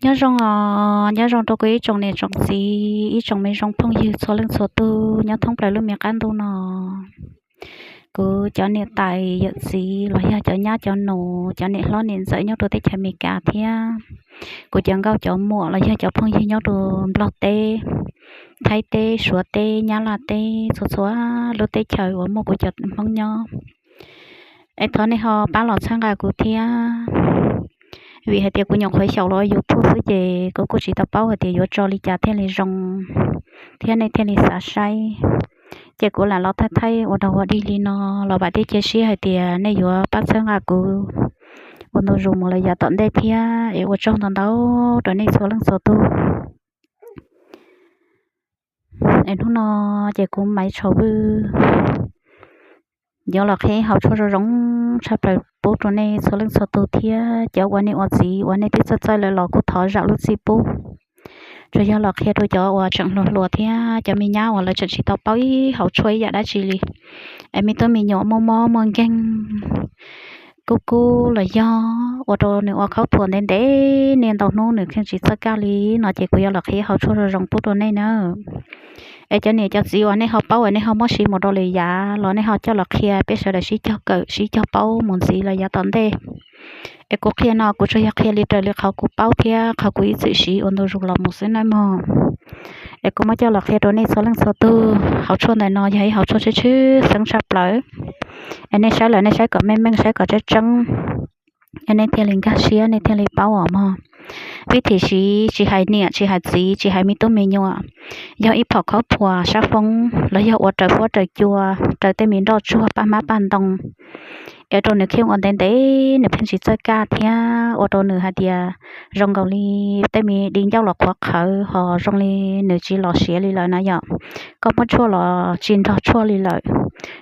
Nyob zoo os, nyob zoo rau kuv ib tsoom niam tsoom txiv, ib tsoom me zoo phooj ywg txhua leej txhua tug nyob thoob plaws lub me qab ntuj no. Kuv cov niam tais yawm txiv los yog cov nyab cov nus, cov niam hlob niam ntxawm nyob rau teb chaws Amelikas thiab kuv cov nkauj cov muam los yog cov phooj ywg nyob rau Nplog teb, Thaib teb, Suav teb, Nyab Laj teb, txhua txhua lub teb chaws uas muaj kuv cov Hmoob nyob. Es thov nej ho pab los txhawb nqa kuv thiab, vim hais tias kuv nyuam qhuav xyaum los YouTube xwb ces kuv kuj tsis tau paub hais tias yuav tso li cas thiaj li zoo thiab nej thiaj li xav saib. Ces kuv lam los thaij thaij ua dog ua dig li no los vam thiab cia siab hais tias nej yuav pab txhawb nqa kuv ua ntu zus mus lawm yav tom ntej thiab es ua tsaug ntau ntau rau nej txhua leej txhua tug. Es hnub no ces kuv Maiv Tshaus Vwj yuav los qhia ib hauv tshuaj zoo zoo tshaj plaws pub rau nej txhua leej txhua tug thiab cov ua niam ua txiv uas nej twb txawj txawj lawm los kuj thov zam lub txim pub. Tsuas yog los qhia rau cov uas tseem hluas hluas thiab cov me nyab uas lawv tseem tsis tau paub ib hauv tshuaj ib yam dab tsi li. Es me tub me nyuam muaj mob muaj nkeeg kub kub los yog ua rau nws ua khaub thuas ntev ntev niaj ntau hnub nws kheej tsis txawj kaj li no ces kuv yuav los qhia ib hauv tshuaj zoo zoo pub rau nej na. Es cov niam cov txiv uas nej ho paub uas nej ho muab siv mus rau lwm yam los nej ho coj los qhia peb sawv daws sib cog kawm sib cog paub mus ntxiv los yav tom ntej. Es kuv qhia no kuv tsuas yog qhia li raws li qhov kuv paub thiab qhov kuv ib txwm siv ua ntu zus los mus xwb nawb mog. Es kuv muab coj los qhia rau nej txhua leej txhua tug, hauv tshuaj ntawm no yog ib hauv tshuaj tshwj tshwj xeeb tshaj plaws. Es nej saib lawm nej saib kom meej meej, saib kom tseeb tseeb, es nej thiaj li nkag siab, nej thiaj li paub os mog. Vib thim siv tsis hais niam tsis hais txiv tsis hais me tub me nyuam, yog ib phom khaub thuas sab foob los yog ua raws huab raws cua, raws tej me nroj tsuag paj hmab paj ntoo, es ua rau nws kheej ua ntev ntev nws pheej tsis txawj kaj thiab ua rau nws hais tias zoo nkaus li tej me di ncauj los qhuav qhawv ho zoo li nws tsis los siav li lawm na yom. Koj muab tshuaj los tsis nrog tshuaj li lawm,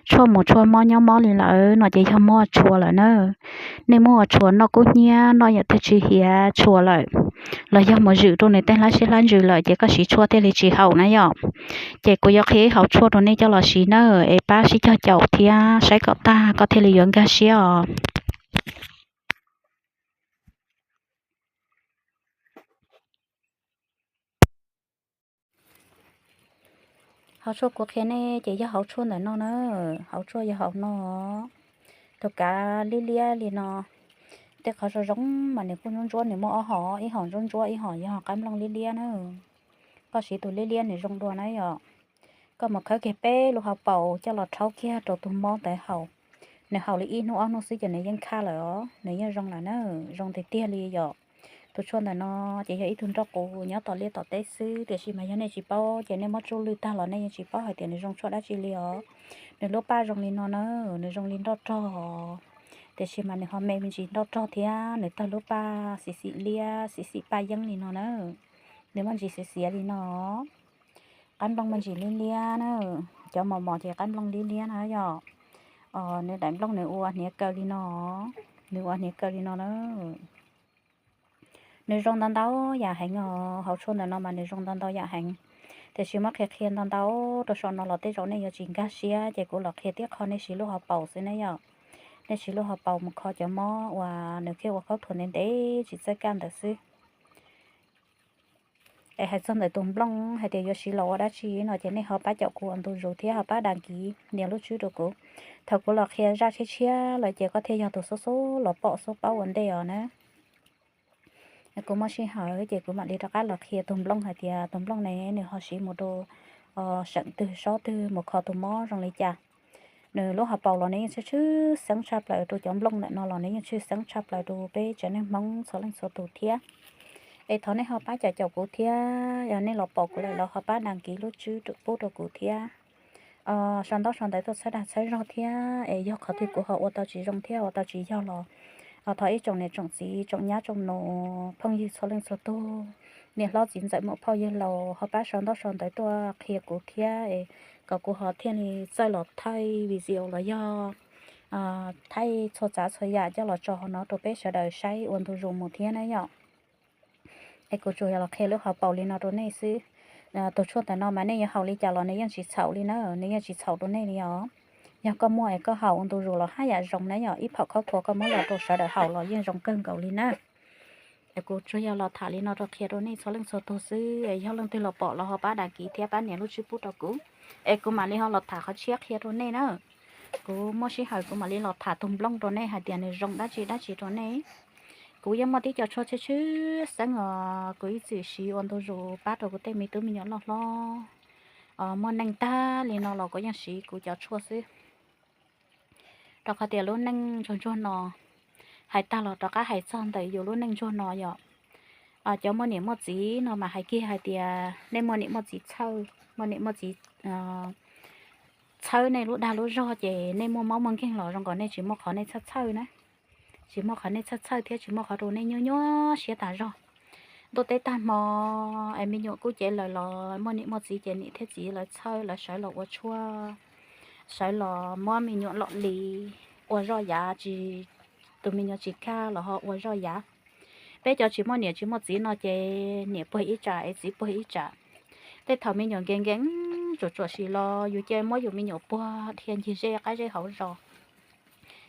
tshuaj mus tshuaj mob nyob mob li lawm no ces yog muab ua tshuaj lawm na. Nej muab ua tshuaj noj kub hnyiab noj yam twg tsis hiav tshuaj lawm, los yog mus zwm rau nws tej hlab siab hlab ntsws lawm ces koj siv tshuaj thiaj li tsis haum na yom. Ces kuv yuav qhia ib hauv tshuaj rau nej coj los siv na, es pab sib cog caum thiab saib kom tag koj thiaj li yuav nkag siab os. Hauv tshuaj kuv qhia nej ces yog hauv tshuaj ntawm no na, hauv tshuaj yog hauv no. Tus kav liab liab li no, tej qhov zoo zoo mas nws kuj ntsuab ntsuab, nws muaj ob hom, ib hom ntsuab ntsuab ib hom yog qab nplooj liab liab na. Koj siv tus liab liab nws zoo dua na yom. Koj mus khawb kiag peb lub hauv paus coj los rhaub kiag rau tus mob ntawd haus. Nws haus li ib hnub ob hnub xwb ces nws yeej khaj lawm os, nws yeej zoo lawm na, zoo tiag tiag li yom. Tus tshuaj ntawm no ces yog ib tug nroj qus nyob tom liaj tom teb xwb, tiam sis mas yog nej tsis paub ces nej muab tsuj lwj tag los nej yeej tsis paub hais tias nws zoo tshuaj dab tsi li os. Nws lub paj zoo li no na, nws zoo li nroj rog, tiam sis mas nws ho me me ntsis nroj rog thiab nws tawg lub paj xim xim liab xim xim paj yeeb li no na. Nws muaj ntsis xiav xiav li no, qab nplooj muaj ntsis liab liab na, cov mos mos ces qab nplooj liab liab na yom. Nws daim nplooj nws ua hniav kaw li no, nws ua hniav kaw li no na. Nws zoo ntau ntau yam heev os, hauv tshuaj ntawm no mas nws zoo ntau ntau yam heev. Tiam sis muab qhia qhia ntau ntau rau saum no los tej zaum nej yuav tsis nkag siab ces kuv los qhia tib qho nej siv lub hauv paus xwb na yom. Nej siv lub hauv paus mus kho cov mob uas nws thiaj ua khaub thuas ntev ntev tsis txawj kaj ntawd xwb. Es hais txog ntawm tus nplooj hais tias yuav siv los ua dab tsi no ces nej ho pab caum kuv ua ntu zus thiab ho pab đăng ký nias lub tswb rau kuv. Thaum kuv los qhia zaj tshiab tshiab lawm ces koj thiaj yog tus xub xub los pom xub paub ua ntej os na. Kuv muaj sij hawm ces kuv mam li rov qab los qhia tus nplooj hais tias tus nplooj ne nws ho siv mus rau seem twg sob twg mus kho tus mob zoo li cas. Nws lub hauv paus los nws yeej tshwj tshwj xeeb tshaj plaws rau cov nplooj ntawm no los nws yeej tshwj xeeb tshaj plaws rau peb tsev neeg Hmoob txhua leej txhua tus thiab. Es thov nej ho pab caum caum kuv thiab, yog nej los pom kuv lawm los ho pab đăng ký lub tswb pub rau kuv thiab. Sau ntaub sau ntawv tuaj txhawb dag txhawb zog thiab, es yog qhov twg kuv ho ua tau tsis zoo thiab ua tau tsis yog los thov ib tsoom niam tsoom txiv tsoom nyab tsoom nus phooj ywg txhua leej txhua tug, niam hlob txiv ntxawm muam phauj yawg laus ho pab sau ntaub sau ntawv tuaj qhia kuv thiab, kom kuv ho thiaj li txawj los thaij video los yog thaij txhua tsav txhua yam coj los tso hauv no rau peb sawv daws saib ua ntu zus mus thiab na yom. Es kuv tsuas yog los qhia lub hauv paus li no rau nej xwb. Tus tshuaj ntawm no mas nej yuav haus li cas los nws yeej tsis txhaum li na, nws yeej tsis txhaum rau nej li os. Yog koj muaj es koj haus ua ntu zus los haj yam zoo na yom, ib phom khaub thuas koj muab los rau sawv daws haus los yeej zoo kawg nkaus li na. Kuv tsuas yog los tham li no rau qhia rau nej txhua leej txhua tus xwb, yog leej twg los pom los ho pab đăng ký thiab pab nias lub tswb pub rau kuv, es kuv mam li ho los tham qhov tshiab qhia rau nej na. Kuv muaj sij hawm kuv mam li los tham tus nplooj rau nej hais tias nws zoo dab tsi dab tsi rau nej. Kuv yeej muaj tib co tshuaj tshwj tshwj xeeb os, kuv ib txwm siv ua ntu zus pab rau kuv tej me tub me nyuam loj hlob. Muaj neej tag li no los kuv yeej siv kuv cov tshuaj xwb. Rau qhov tias lub neej ntsuag ntsuag no, hais tag los rov qab hais txog ntawm yus lub neej ntsuag no yom. Cov muaj niam muaj txiv no mas hais kiag hais tias nej muaj niam muaj txiv txhawj, muaj niam muaj txiv txhawb nej lub dag lub zog ces nej muaj mob muaj nkeeg los zoo nkaus nej tsis muaj qhov nej txhawj txhawj na. Tsis muaj qhov nej txhawj txhawj thiab tsis muaj qhov rau nej nyuaj nyuaj siab tas zog. Ntuj teb tag hmo es me nyuam kuj cev lawm los muaj niam muaj txiv ces niam thiab txiv lawv txhawj, lawv sawv los ua tshuaj, sawv los muab me nyuam lom li ua zoj yav, tsis, tus me nyuam tsis kaj los ho ua zoj yav. Peb cov tsis muaj niam tsis muaj txiv no ces niam puag ib tsam es txiv puag ib tsam. Tej thaum me nyuam nkees nkees tsuam tsuam sim los yus cia muab yus me nyuam puag dhia ncig zej qab zeb hauv zos.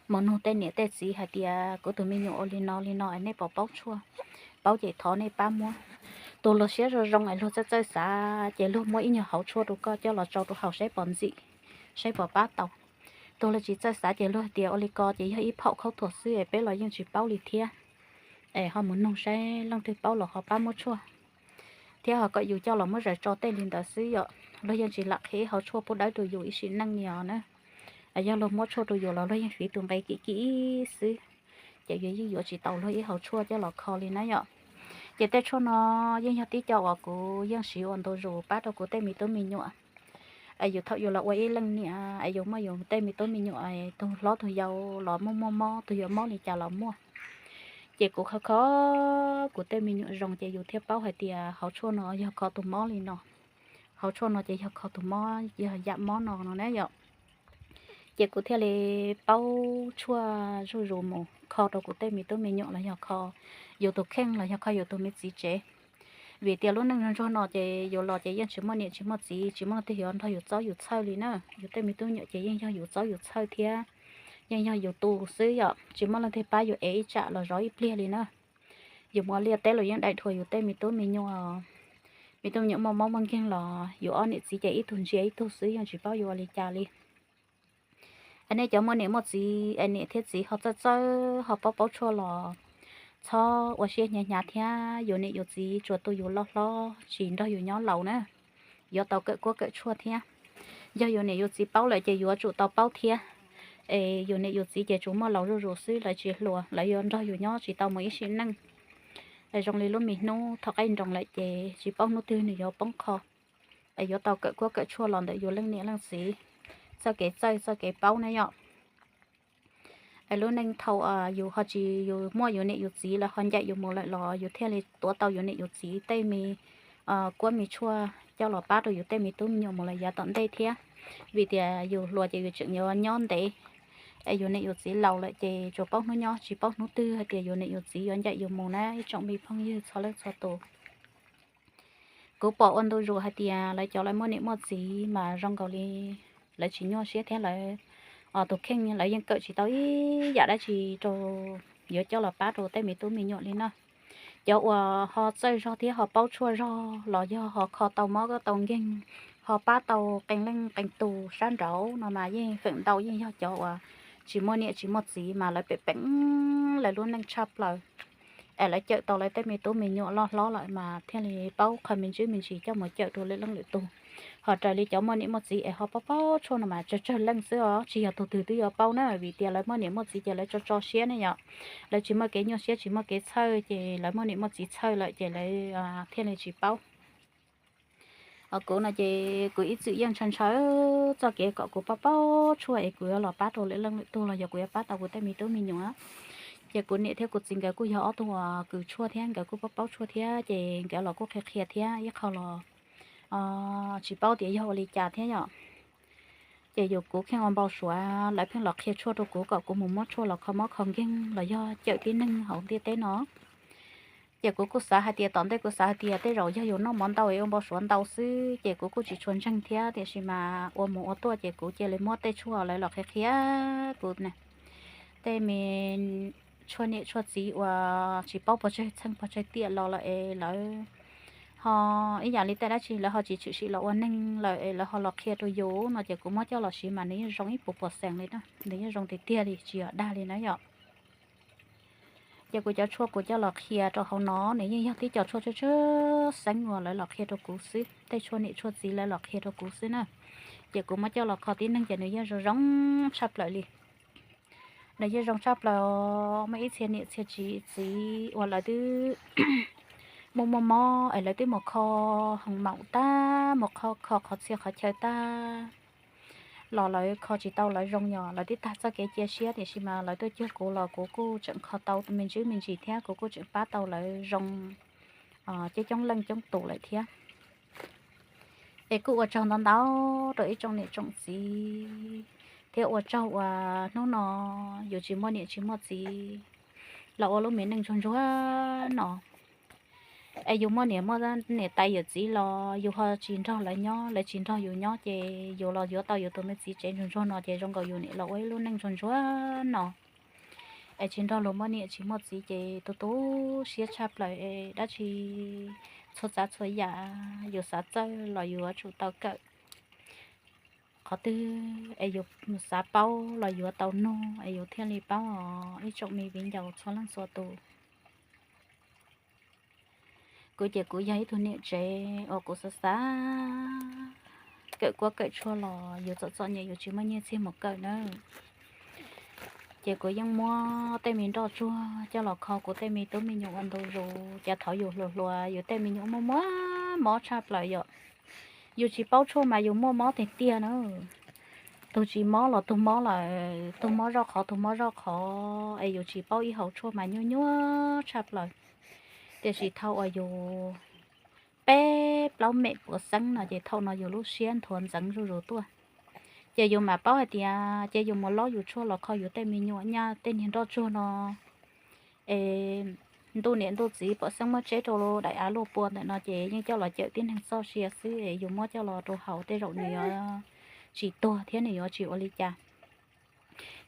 Mus nug tej niam tej txiv hais tias kuv tus me nyuam ua li no li no es nej puas paub tshuaj? Paub ces thov nej pab muab. Tus luag siab zoo zoo es luag txawj txawj xav ces luag muab ib nyuag hauv tshuaj rau koj coj los tsau rau haus saib puas ntxim, saib puas pab tau. Tus luag tsis txawj xav ces luag tias ua li ko ces yog ib phaum khaub thuas xwb es peb los yeej tsis paub li thiab. Es ho mus nug saib leej twg paub los ho pab muab tshuaj thiab ho kom yus coj los muab zaws tso tej li ntawd xwb yom. Luag yeej tsis lam qhia ib hauv tshuaj pub dawb rau yus ib sim neej li os na. Yog luag muab tshuaj rau yus los luag yeej fiv tus nqe kim kim xwb, ces yus yeej yuav tsis tau luag ib hauv tshuaj coj los kho li na yom. Ces tej tshuaj no yeej yog tib co uas kuv yeej siv ua ntu zus pab rau kuv tej me tub me nyuam. Es yus thaum yus los ua ib leej niam es yus muaj yus tej me tub me nyuam, tus hlob tus yau los muaj muaj mob, tus yuav mob li cas los muaj. Ces kuv kho kho kuv tej me nyuam zoo ces yus thiaj paub hais tias hauv tshuaj no yog kho tus mob li no, hauv tshuaj no ces yog kho tus mob, yog yam mob no no na yom. Ces kuv thiaj li paub tshuaj zuj zus mus kho rau kuv tej me tub me nyuam los yog kho yus tus kheej los yog kho yus tus me txiv tsev. Vim tias lub neej ntsuag no ces yus los ces yeej tsis muaj niam tsis muaj txiv, tsis muaj leej twg yuav nrog yus txob yus txhawj li na. Yus tej me tub me nyuam ces yeej yog yus txob yus txhawj thiab yeej yog yus tu xwb yom, tsis muaj leej twg pab yus ev ib tsam los zov ib pliag li na. Yus mus ua liaj teb los yeej daim dhua yus tej me tub me nyuam. Me tub me nyuam muaj mob muaj nkeeg los yus ob niam txiv ces ib tug ntsia ib tug xwb yeej tsis paub yuav ua li cas li. Es nej cov muaj niam muaj txiv es niam thiab txiv ho txawj txawj ho paub paub tshuaj los txhob ua siab hnyav hnyav thiab. Yus niam yus txiv tsuas tu yus loj hlob tsis nrog yus nyob laus na, yuav tau kawm kuab kawm tshuaj thiab. Yog yus niam yus txiv paub lawm ces yuav tsum tau paub thiab. Es yus niam yus txiv ces tsuas muaj laus zuj zus xwb, lawv tsis hluas, lawv yuav nrog yus nyob tsis tau mus ib sim neej. Es zoo li lub me hnub thaum qaij nroos lawm ces tsis paub hnub twg nws yuav poob qho. Es yuav tau kawm kuab kawm tshuaj los ntawm yus leej niam leej txiv txoj kev txawj txoj kev paub na yom. Es lub neej thaum yus ho tsis, yus muaj yus niam yus txiv lawv ho ncaim yus mus lawm los yus thiaj li tuav tau yus niam yus txiv tej me kuab me tshuaj coj los pab rau yus tej me tub me nyuam mus lawm yav tom ntej thiab. Vim tias yus hluas ces yus tseem yuav nyob ntev, es yus niam yus txiv laus lawm ces tsuas paub hnub nyob tsis paub hnub twg hais tias yus niam yus txiv yuav ncaim yus mus na ib tsoom me phooj ywg txhua leej txhua tus. Kuv pom ua ntu zus hais tias lawv cov lawv muaj niam muaj txiv mas zoo nkaus li lawv tsis nyuaj siab thiab lawv, tus kheej lawv yeej kawm tsis tau ib yam dab tsi rau yuav coj los pab rau tej me tub me nyuam li na. Cov uas ho txawj zog thiab ho paub tshuaj zog los yog ho kho tau mob tau nkeeg, ho pab tau qee leej qee tus sab nraud no mas yeej feem ntau yeej yog cov uas tsis muaj niam tsis muaj txiv mas lawv pem peem lawv lub neej tshaj plaws. Es lawv cawm tau lawv tej me tub me nyuam loj hlob lawm mas thiaj li paub qhov me ntsis me ntsis coj mus cawm rau lwm leej lwm tus. Ho raws li cov muaj niam muaj txiv es ho paub paub tshuaj no mas tsawg tsawg leej xwb os, tsis yog tus twg twb yuav paub na, vim tias lawv muaj niam muaj txiv ces lawv tso tso siab ne yom. Lawv tsis muaj kev nyuaj siab tsis muaj kev txhawj ces lawv muaj niam muaj txiv txhawj lawm ces lawv thiaj li tsis paub. Ho kuv no ces kuv ib txwm yeej ntshaw ntshaw txoj kev kom kuv paub paub tshuaj es kuv yuav los pab rau lwm leej lwm tug los yog kuv yuav pab tau kuv tej me tub me nyuam. Ces kuv niam thiab kuv txiv nkawd kuj yog ob tug uas kws tshuaj thiab nkawd kuj paub paub tshuaj thiab ces nkawd los kuj qhia qhia thiab ib qho los tsis paub tias yog ua li cas thiab yom. Ces yus kuv pheej ua npau suav lawv pheej los qhia tshuaj rau kuv kom kuv mus muab tshuaj los kho mob kho nkeeg los yog cawm tib neeg hauv ntiaj teb no. Ces kuv kuj xav hais tias tom ntej kuv xav hais tias tej zaum yog yus noj mov ntau es ua npau suav ntau xwb ces kuv kuj tsis tshua ntseeg thiab, tiam sis mas ua mus ua tuaj ces kuv cia li muab tej tshuaj lawv los qhia qhia kuv na, tej me tshuaj niam tshuaj txiv uas tsis paub pov tseg txheej pov tseg tiam los lawm es lawv ho ib yam li tej dab tsi lawv ho tsis tshwm sim los ua neeg lawm es lawv ho los qhia rau yus no ces kuv muab coj los siv mas nws yeej zoo ib puas puas xees li na, nws yeej zoo tiag tiag li tsis yog dag li na yom. Ces kuv cov tshuaj kuv coj los qhia rau hauv no nws yeej yog tib co tshuaj tshwj xwb xeeb uas lawv los qhia rau kuv xwb, tej tshuaj niam tshuaj txiv lawv los qhia rau kuv xwb na. Ces kuv muab coj los kho tib neeg ces nws yeej zoo zoo tshaj plaws li. Nws yeej zoo tshaj plaws, muaj ib txhia niam txhia txiv uas lawv twb muaj muaj mob es lawv twb mus kho hoo maum tag, mus kho qhov txhia qhov chaw tag los lawv kho tsis tau lawv zoo yom, lawv twb tag txoj kev cia siab tiam sis mas lawv tuaj cuag kuv los kuv kuj tseem kho tau me ntsis me ntsis thiab kuv kuj tseem pab tau lawv zoo coob coob leej coob tus lawm thiab. Es kuj ua tsaug ntau ntau rau ib tsoom niam tsoom txiv thiab ua tsaug uas hnub no yus tsis muaj niam tsis muaj txiv los ua lub me neej ntsuag ntsuag no. Es yus muaj niam muaj niam tais yawm txiv los yus ho tsis nrog lawv nyob, lawv tsis nrog yus nyob ces yus los yuav tau yus tus me txiv tsev ntsuag ntsuag no ces zoo nkaus yus niam los ua ib lub neej ntsuag ntsuag no. Es tsis nrog luag muaj niam tsis muaj txiv ces tu tu siab tshaj plaws es dab tsi txhua tsav txhua yam yus xav txawj los yus yuav tsum tau kawm. Qhov twg es yus xav paub los yuav tau nug es yus thiaj li paub os ib tsoom me viv ncaus txhua leej txhua tus. Kuv ces kuv yog ib tug niam tsev uas kuv xav xav kawm kuab kawm tshuaj los yus txom txom nyem yus tsis muaj nyiaj txiag mus kawm na. Ces kuv yeej muab tej me nroj tsuag coj los kho kuv tej me tub me nyuam ua ntu zus, cas thaum yus hluas hluas yus tej me nyuam muaj muaj mob tshaj plaws yom. Yus tsis paub tshuaj mas yus muaj mob tiag tiag na. Tus tsis mob los tus mob lawm, tus mob zoj qhov tus mob zoj qhov es yus tsis paub ib hauv tshuaj mas nyuaj nyuaj tshaj plaws. Tiam sis thaum uas yus peb plaub mem puav xeeb no ces thaum no yus lub siab nthuav ntxeev zuj zus tuaj. Ces yus mam paub hais tias ces yus mus lob yus tshuaj los kho yus tej me nyuam nyaj tej niag nroj tsuag no es ntuj niam ntuj txiv pom xeeb muab tseb rau daim av luaj pua ntawm no ces yeej coj los cawm tib neeg txoj sia xwb es yus muab coj los rau haus tej zaum nws yuav tsis tuag thiab nws yuav tsis ua li cas.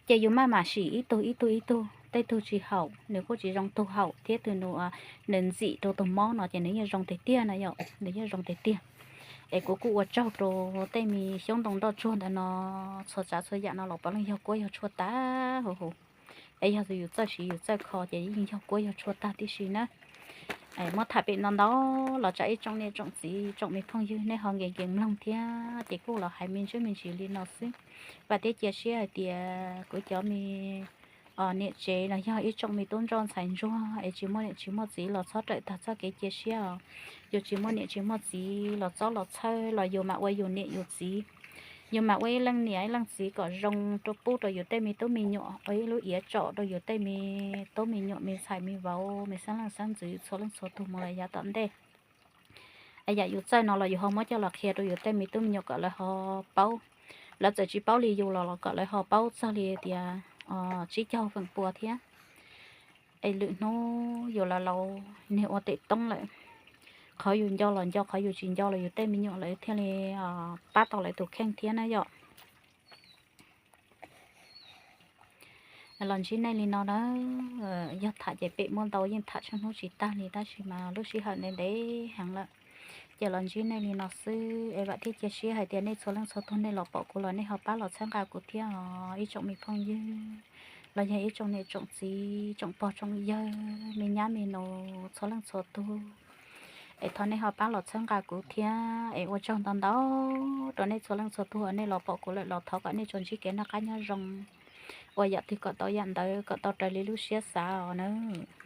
Ces yus maj mam sim ib tug ib tug ib tug, tej tug tsis haum nws kuj tsis zoo tug haum thiab tus nws ntxim rau tus mob no ces nws yeej zoo tiag tiag na yom, nws yeej zoo tiag tiag. Es kuv kuj ua tsaug rau tej me xyoob ntoo nroj tsuag ntawm no, txhua tsav txhua yam no los puav leej yog kuab yog tshuaj tag huv huv. Es yog yus txawj siv yus txawj kho ces yeej yog kuab yog tshuaj tag tib si na. Muab tham pem no ntau los tsam ib tsoom niam tsoom txiv tsoom me phooj ywg nej ho nkees nkees mloog thiab ces kuj los hais me ntsis me ntsis li no xwb. Vam thiab cia siab hais tias kuv cov me niam tsev los yog ib tsoom me tub ntsoj ntxhais ntsuag es tsis muaj niam tsis muaj txiv los txhob rawm tag txoj kev cia siab os. Yus tsis muaj niam tsis muaj txiv los txob los txhawj los yus mam ua yus niam yus txiv. Yus mam ua ib leej niam ib leej txiv kom zoo rau pub rau yus tej me tub me nyuam, ua ib lub iav tsom rau yus tej me tub me nyuam me ntxhais me vauv me xeeb leej xeeb ntxwv txhua leej txhua tus mus lawm yav tom ntej. Yam yus txawj no los yus ho muab coj los qhia rau yus tej me tub me nyuam kom lawv ho paub. Lawv txawm tsis paub li yus los los kom lawv ho paub txog li tias tsib caug feem pua thiab. Es lwm hnub yus laus laus niag ua tes toob lawm, qhov yus nco los nco, qhov yus tsis nco los yus tej me nyuam lawv thiaj li pab tau lawv tus kheej thiab na yom. Los ntsib nej li no na, yog tham ces pem muaj ntau yeej tham tsheej hnub tsis tag li tab sis mas lub sij hawm ntev ntev heev lawm. Ces los ntsib nej li no xwb es vam thiab cia siab hais tias nej txhua leej txhua tug nej los pom kuv los nej ho pab los txhawb nqa kuv thiab os ib tsoom me phooj ywg los yog ib tsoom niam tsoom txiv tsoom pog tsoom yawg me nyab me nus txhua leej txhua tug. Es thov nej ho pab los txhawb nqa kuv thiab es ua tsaug ntau ntau rau nej txhua leej txhua tug uas nej los pom kuv lawm los thov kom nej tsuas ntsib kev noj qab nyob zoo, ua yam twg kom tau yam ntawd kom tau raws li lub siab xav os nawb.